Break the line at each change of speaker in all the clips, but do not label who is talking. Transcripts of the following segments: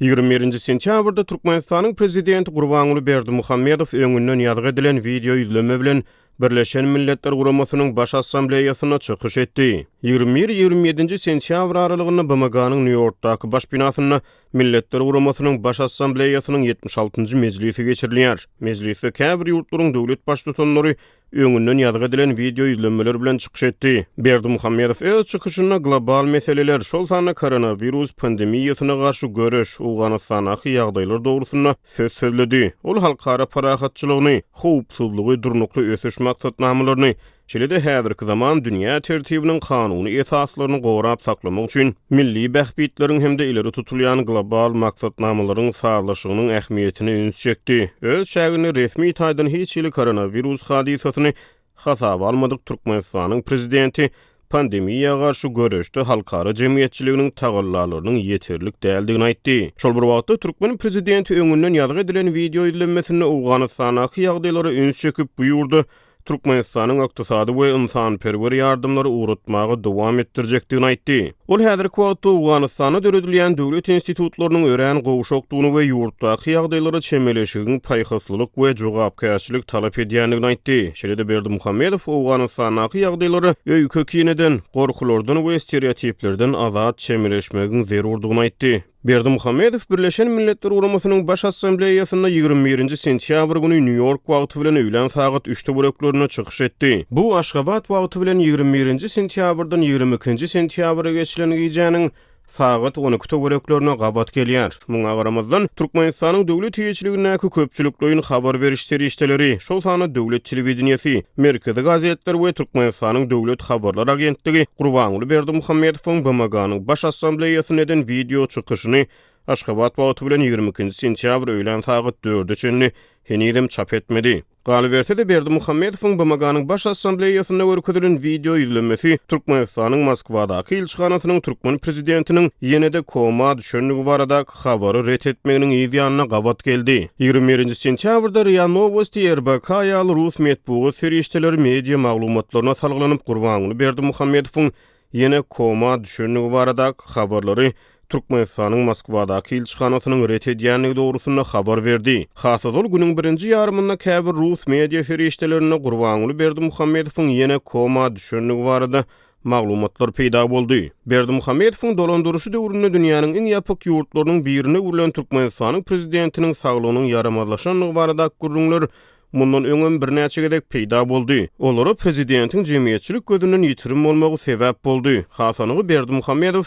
21-nji sentýabrda Türkmenistanyň Prezidenti Gurbanguly Berdimuhamedow öňünden ýazgy edilen wideo ýüzlenme bilen Birleşen Milletler Guramasynyň Baş Assambleýasynda çykyş etdi. 21, 27-nji sentýabr aralygynda BMG-niň Nýu-Ýorkdaky baş binasynda Milletler Guramasynyň Baş Assambleýasynyň 76-njy mejlisi geçirilýär. Mejlisde käbir ýurtlaryň döwlet Baştutanlary öňünden ýazgy edilen wideo ýüzlenmeler bilen çykyş etdi. Berdimuhamedow öz çykyşynda global meseleler, şol sanda koronawirus pandemiýasyna garşy göreş, Owganystandaky ýagdaýlar dogrusynda söz sözledi. Ol halkara parahatçylygyny, howpsuzlygy, durnukly ösüş maksatnamalaryny, şeýle-de häzirki zaman dünýä tertibiniň kanuny esaslaryny gorap saklamak üçin milli bähbitleriň hem-de ileri tutulýan global maksatnamalaryň sazlaşygynyň ähmiýetine üns çekdi. Öz çäginde resmi taýdan hiç hili koronawirus hadysasyny hasaba almadyk Türkmenistanyň Prezidenti pandemiýa garşy göreşde halkara jemgyýetçiliginiň tagallalarynyň ýeterlik däldigini aýtdy. Şol bir wagtda, türkmen prezidenti öňünden ýazgy edilen wideo ýüzlenmesinde Owganystandaky ýagdaýlara üns çekip, bu ýurda Türkmenistanyň ykdysady we ynsanperwer ýardamlary ugratmaga dowam etdirjekdigini aýtdy. Ol häzirki wagtda Owganystanda döredilýän döwlet institutlarynyň örän gowşakdygyny we ýurtdaky ýagdaýlara çemeleşigiň paýhaslylyk we jogapkärçilik talap edýändigini aýtdy. Şeýle-de Berdimuhamedow Owganystandaky ýagdaýlara öýke-kineden, gorkulardan we stereotiplerden azat çemeleşmegiň zerurdygyny aýtdy. Berdimuhamedow Birleşen Milletler Guramasynyň Baş Assambleýasynda 21-nji sentýabr güni Nýu-Ýork wagty bilen öýlän sagat üç töwereklerinde çykyş etdi. Bu Aşgabat wagty bilen 21-nji sentýabrdan 22-nji sentýabra geçilen gijäniň sagat 12 töwereklerine gabat gelýär. Muňa garamazdan, Türkmenistanyň döwlet eýeçiligindäki köpçülikleýin habar beriş serişdeleri, şol sanda döwlet telewideniýesi, merkezi gazetler we Türkmenistanyň Döwlet habarlar agentligi Gurbanguly Berdimuhamedowyň BMG-niň Baş Assambleýasynda eden wideo çykyşyny Aşgabat wagty bilen 22-nji sentýabr öýlän sagat dörde çenli henizem çap etmedi. Galyberse-de, Berdimuhamedowyň BMG-niň Baş Assambleýasynda görkezilen wideo ýüzlenmesi Türkmenistanyň Moskwadaky ilçihanasynyň türkmen prezidentiniň ýene-de koma düşendigi baradaky habary ret etmeginiň yz ýanyna gabat geldi. 21-nji sentýabrda RIA Nowosti, RBK ýaly rus metbugat serişdeleri media maglumatlaryna salgylanyp, Gurbanguly Berdimuhamedowyň ýene koma düşendigi baradaky habarlary Türkmenistanyň Moskwadaky ilçihanasynyň ret edýändigi dogrusynda habar berdi. Has ozal, günüň birinji ýarymynda käbir rus media serişdelerinde Gurbanguly Berdimuhamedowyň ýene koma düşendigi barada maglumatlar peýda boldy. Berdimuhamedowyň dolandyryşy döwründe dünýäniň iň ýapyk ýurtlarynyň birine öwrülen Türkmenistanyň prezidentiniň saglygynyň ýaramazlaşandygy baradaky gürrüňler mundan öňem birnäçe gezek peýda boldy. Olara prezidentiň jemgyýetçilik gözünden ýitirim bolmagy sebäp boldy. Has anygy Berdimuhamedow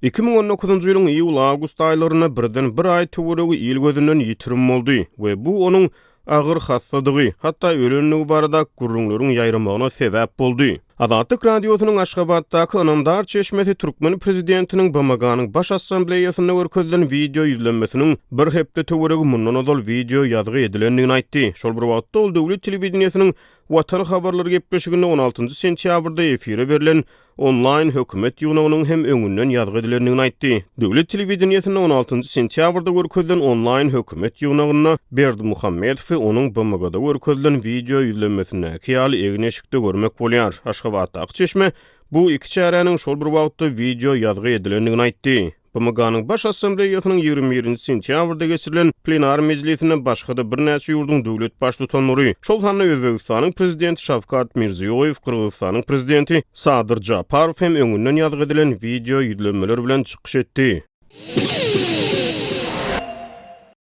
2019-njy ýylyň iýul-awgust aýlarynda birden bir aý töweregi il gözünden ýitirim boldy we bu onuň agyr hassadygy, hatda ölendigi baradaky gürrüňleriň ýaýramagyna sebäp boldy. Azatlyk Radiosynyň Aşgabatdaky ynamdar çeşmesi türkmen prezidentiniň BMG-niň Baş Assambleýasynda görkezilen wideo ýüzlenmesiniň bir hepde töweregi mundan ozal wideo ýazgy edilendigini aýtdy. Şol bir wagtda, ol döwlet telewideniýesiniň Watan habarlary gepleşiginde on altynjy sentýabrda efire berlen onlaýn hökümet ýygnagynyň hem öňünden ýazgy edilendigini aýtdy. Döwlet telewideniýesinde on altynjy sentýabrda görkezilen onlaýn hökümet ýygnagynda Berdimuhamedowy onuň BMG-da görkezilen wideo ýüzlenmesindäki ýaly egin-eşikde görmek bolýar. Aşgabatdaky çeşme bu iki çäräniň şol bir wagtda wideo ýazgy edilendigini aýtdy. BMG-niň Baş Assambleýasynyň 21-nji sentýabrda geçirilen plenar mejlisinde başga-da birnäçe ýurduň döwlet Baştutanlary, şol sanda Özbegistanyň Prezidenti Şawkat Mirziýoýew, Gyrgyzystanyň Prezidenti Sadyr Japarow hem öňünden ýazgy edilen wideo ýüzlenmeler bilen çykyş etdi.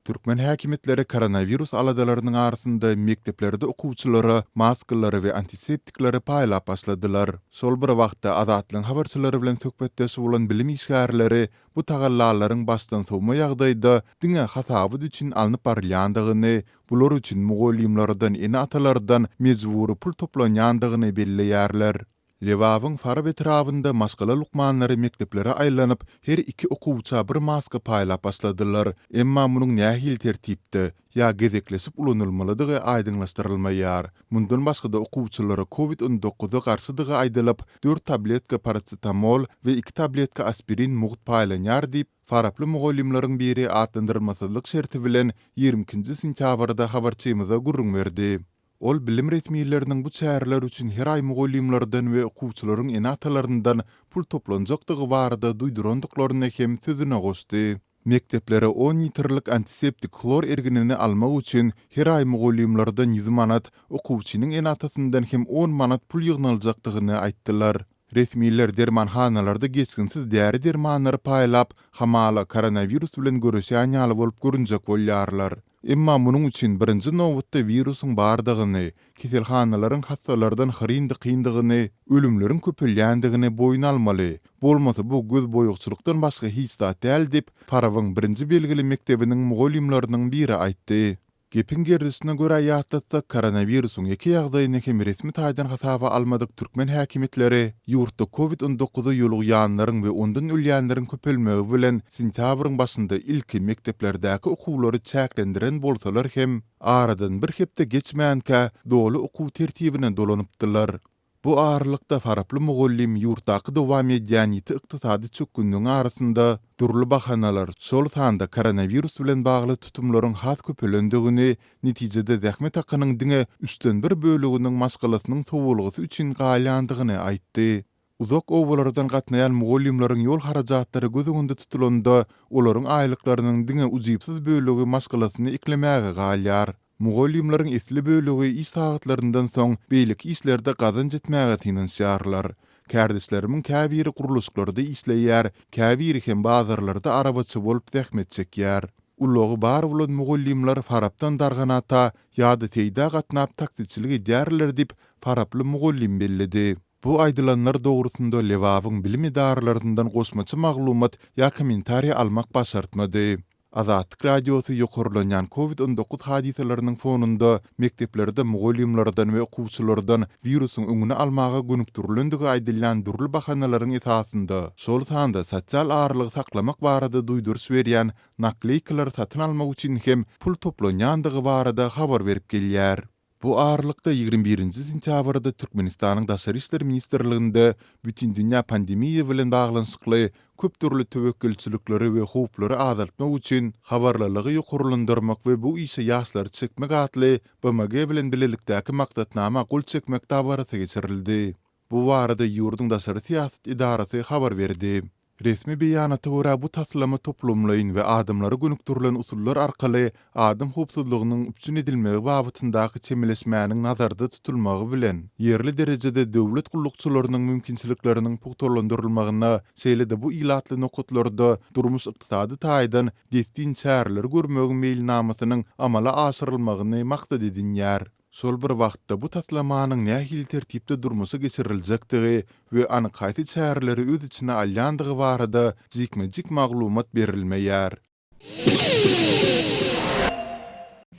Türkmen häkimiýetleri koronawirus aladalarynyň arasynda mekdeplerde okuwçylara maskalary we antiseptikleri paýlap başladylar. Şol bir wagtda, Azatlygyň habarçylary bilen söhbetdeş bolan bilim işgärleri bu tagallalaryň başdansowma ýagdaýda diňe hasabat üçin alnyp barylýandygyny, bular üçin mugallymlardan, ene-atalardan mejbury pul toplanýandygyny belleýärler. Lebabyň Farap etrabynda maşgala lukmanlary mekdeplere aýlanyp, her iki okuwça bir maska paýlap başladylar. Emma munuň nähili tertipde ýa gezekleşip ulanylmalydygy aýdyňlaşdyrylmaýar. Mundan başga-da okuwçylara covid on dokuza garşydygy aýdylyp, dört tabletka parasetamol we iki tabletka aspirin mugt paýlanýar diýip, faraply mugallymlaryň biri atlandyrylmasyzlyk şerti bilen 22-nji sentýabrda habarçymyza gürrüň berdi. Ol bilim resmileriniň bu çäreler üçin her aý mugallymlardan we okuwçylaryň ene-atalaryndan pul toplanjakdygy barada duýdurandyklaryny hem sözüne goşdy. Mekdeplere on litrlik antiseptik hlor erginini almak üçin her aý mugallymlardan 100 manat, okuwçynyň ene-atasyndan hem on manat pul ýygnaljakdygyny aýtdylar. Resmiler dermanhanalarda geçginsiz däri-dermanlary paýlap, hamala koronawirus bilen göreşýän ýaly bolup görünjek bolýarlar. Emma munuň üçin birinji nobatda wirusyň bardygyny, keselhanalaryň hassalardan hyryn-dykyndygyny, ölümleriň köpelýändigini boýun almaly. Bolmasa bu gözboýagçylykdan başga hiç zat däl diýip, Farabyň birinji belgili mekdebiniň mugallymlarynyň biri aýtdy. Gepiň gerdişine görä ýatlatsak, koronawirusyň ýeke ýagdaýyny hem resmi taýdan hasaba almadyk türkmen häkimiýetleri ýurtda covid 19 a ýolugýanlaryň we ondan ölýänleriň köpelmegi bilen sentýabryň başynda ilki mekdeplerdäki okuwlary çäklendiren bolsalar hem, aradan bir hepde geçmänkä doly okuw tertibine dolanypdylar. Bu aralykda faraply mugallym ýurtdaky dowam edýän ýiti ykdysady çökgünligiň arasynda dürli bahanalar, şol sanda koronawirus bilen bagly tutumlaryň has köpelendigini, netijede zähmet hakynyň diňe üçden bir böleginiň maşgalasynyň sowalgasy üçin galýandygyny aýtdy. Uzak obalardan gatnaýan mugallymlaryň ýol harajatlary göz öňünde tutulanda, olaryň aýlyklarynyň diňe ujypsyz bölegi maşgalasyny eklemäge galýar. Mugallymlaryň esli bölegi iş sagatlaryndan soň beýleki işlerde gazanç etmäge synanyşýarlar. Kärdeşlerimiň käbiri gurluşyklarda işleýär, käbiri hem bazarlarda arabaçy bolup zähmet çekýär. Ulagy bar bolan mugallymlar Farapdan Darganata ýa-da Seýdä gatnap taksiçilik edýärler diýip, faraply mugallym belledi. Bu aýdylanlar dogrusynda Lebabyň bilim edaralaryndan goşmaça maglumat ýa kommentariý almak başartmady. Azatlyk Radiosy ýokarlanýan Covid 19 hadysalarynyň fonunda mekdeplerde mugallymlardan we okuwçylardan wirusyň öňüni almaga gönükdirilendigi aýdylýan dürli bahanalaryň esasynda, şol sanda sosial aralygy saklamak barada duýduryş berýän nakleýkalary satyn almak üçin hem pul toplanýandygy barada habar berip gelýär. Bu aralykda, 21 nji sentýabrda Türkmenistanyň Daşary işler ministrliginde bütindünýä pandemiýa bilen baglanyşykly köp dürli töwekgelçilikleri we howplary azaltmak üçin habarlylygy ýokarlandyrmak we bu işe ýaşlary çekmek atly BMG bilen bilelikdäki maksatnama gol çekmek dabarasy geçirildi. Bu barada ýurduň daşary syýasat edarasy habar berdi. Resmi beýanata görä, bu taslama toplumlaýyn we adamlara gönükdirilen usullar arkaly adam howpsuzlygynyň üpjün edilmegi babatyndaky çemeleşmäniň nazarda tutulmagy bilen, ýerli derejede döwlet gullukçylarynyň mümkinçilikleriniň pugtalandyrylmagyna, şeýle-de bu ilatly nokatlarda durmuş-ykdysady taýdan dessin çäreleri görmegiň meýilnamasynyň amala aşyrylmagyny maksat edinýär. Şol bir wagtda bu taslamanyň nähili tertipde durmuşa geçiriljekdigi we anyk haýsy çäreleri öz içine alýandygy barada jikme-jik maglumat berilmeýär.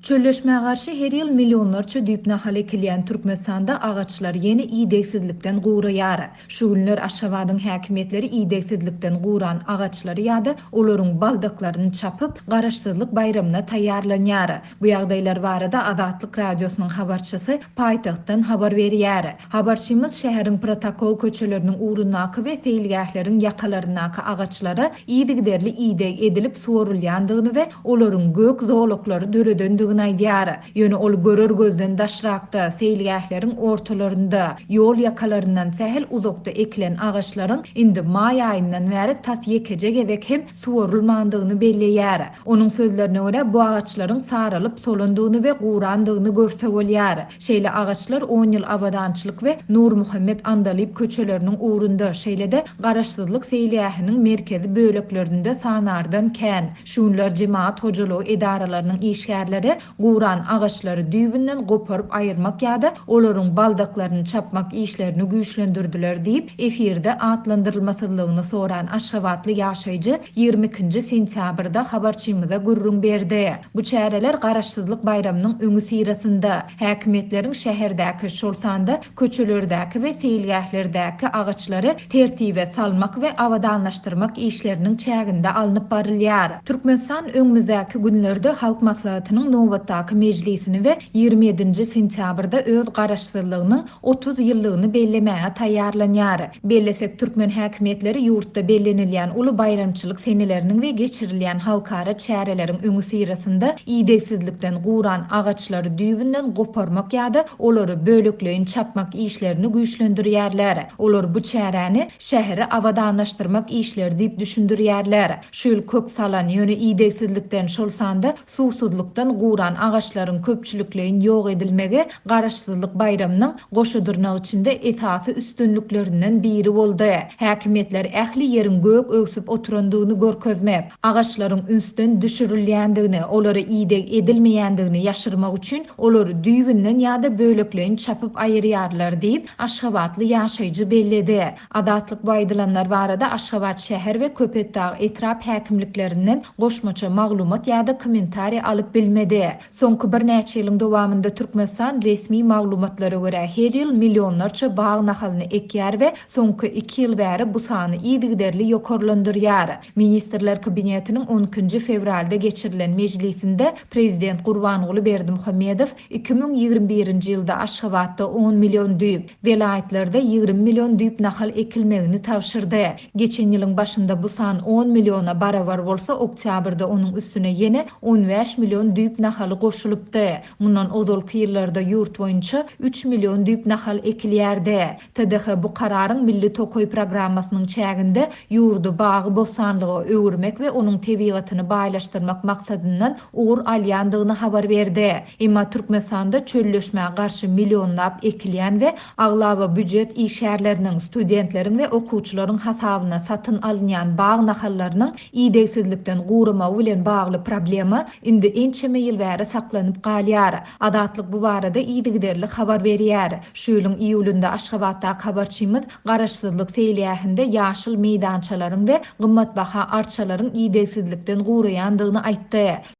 Çölleşmä garşy her ýyl millionlarça düýp nahal ekilýän Türkmenistanda agaçlar ýene idegsizlikden guraýar. Şu günler Aşgabadyň häkimiýetleri idegsizlikden guran agaçlary ýa-da olaryň baldaklaryny çapyp, Garaşsyzlyk baýramyna taýýarlanýar. Bu ýagdaýlar barada Azatlyk Radiosynyň habarçysy paýtagtdan habar berýär. Habarçymyz şäheriň protokol köçeleriniň ugrundaky we seýilgähleriň ýakalaryndaky agaçlara yzygiderli ideg edilip suwarylýandygyny we olaryň gök zolaklary döredendigini aýdýar. Ýöne ol görer gözden daşrakda, seýilgähleriň ortalarynda, ýol ýakalaryndan sähel uzakda ekilen agaçlaryň indi maý aýyndan bäri tas ýekeje gezek hem suwarylmandygyny belleýär. Onuň sözlerine görä, bu agaçlaryň saralyp solandygyny we gurandygyny görse bolýar. Şeýle agaçlar On ýyl abadançylyk we Nurmuhammet Andalyp köçeleriniň ugrunda, şeýle-de Garaşsyzlyk seýilgähiniň merkezi böleklerinde sanardan kän. Şu günler jemagat hojalygy edaralarynyň işgärleri guran agaçlary düýbünden goparyp aýyrmak ýa-da olaryň baldaklaryny çapmak işlerini güýçlendirdiler diýip, efirde atlandyrylmasyzlygyny soran aşgabatly ýaşaýjy 22 nji sentýabrda habarçymyza gürrüň berdi. Bu çäreler Garaşsyzlyk baýramynyň öňüsyrasynda, häkimiýetleriň şäherdäki, şol sanda köçelerdäki we seýilgählerdäki agaçlary tertibe salmak we abadanlaşdyrmak işleriniň çäginde alnyp barylýar. Türkmenistan öňümizdäki günlerde Halk Maslahatynyň nobatdaky. nobatdaky mejlisini we 27-nji sentýabrda öz garaşsyzlygynyň 30 ýyllygyny bellemäge taýýarlanýar. Bellesek, türkmen häkimiýetleri ýurtda bellenilýän uly baýramçylyk seneleriniň we geçirilýän halkara çäreleriň öňüsyrasynda idegsizlikden guran agaçlary düýbünden goparmak ýa-da olary bölekleýin çapmak işlerini güýçlendirýärler. Olar bu çäräni şäheri abadanlaşdyrmak işleri diýip düşündirýärler. Şu ýyl kök salan, ýöne idegsizlikden, şol sanda suwsuzlykdan guran agaçlaryň köpçülikleýin ýok edilmegi Garaşsyzlyk baýramynyň goşa dyrnak içinde esasy üstünliklerinden biri boldy. Häkimiýetler ähli ýeriň gök öwsüp oturandygyny görkezmek, agaçlaryň ünsden düşürilýändigini, olara ideg edilmeýändigini ýaşyrmak üçin olary düýbünden ýa-da bölekleýin çapyp aýyrýarlar diýip, aşgabatly ýaşaýjy belledi. Azatlyk bu aýdylanlar barada Aşgabat şäher we Köpetdag etrap häkimliklerinden goşmaça maglumat ýa-da kommentariý alyp bilmedi. Soňky birnäçe ýylyň dowamynda Türkmenistan resmi maglumatlara görä her ýyl millionlarça bag nahalyny ekýär we soňky iki ýyl bäri bu sany yzygiderli ýokarlandyrýar. Ministrler Kabinetiniň on ikinji fewralda geçirilen mejlisinde prezident Gurbanguly Berdimuhamedow 2021-nji ýylda Aşgabatda on million düýp, welaýatlarda 20 million düýp nahal ekilmegini tabşyrdy. Geçen ýylyň başynda bu san on milliona barabar bolsa, oktýabrda onuň üstüne ýene 15 million düýp nahaly goşulypdy. Mundan ozalky ýyllarda ýurt boýunça üç million düýp nahal ekilýärdi. TDH bu kararyň Milli tokaý programmasynyň çäginde ýurdy bagy-bossanlyga öwürmek we onuň tebigatyny baýlaşdyrmak maksadyndan ugur alýandygyny habar berdi. Emma Türkmenistanda çölleşmä garşy millionlap ekilýän we aglaba býujet işgärleriniň, studentleriň we okuwçylaryň hasabyna satyn alynýan bag nahallarynyň idegsizlikden guramagy bilen bagly problema indi ençeme ýyl bäri saklanyp galýar. Azatlyk bu barada yzygiderli habar berýär. Şu ýylyň iýulynda Aşgabatdaky habarçymyz Garaşsyzlyk seýilgähinde ýaşyl meýdançalaryň we gymmatbaha arçalaryň idegsizlikden guraýandygyny aýtdy.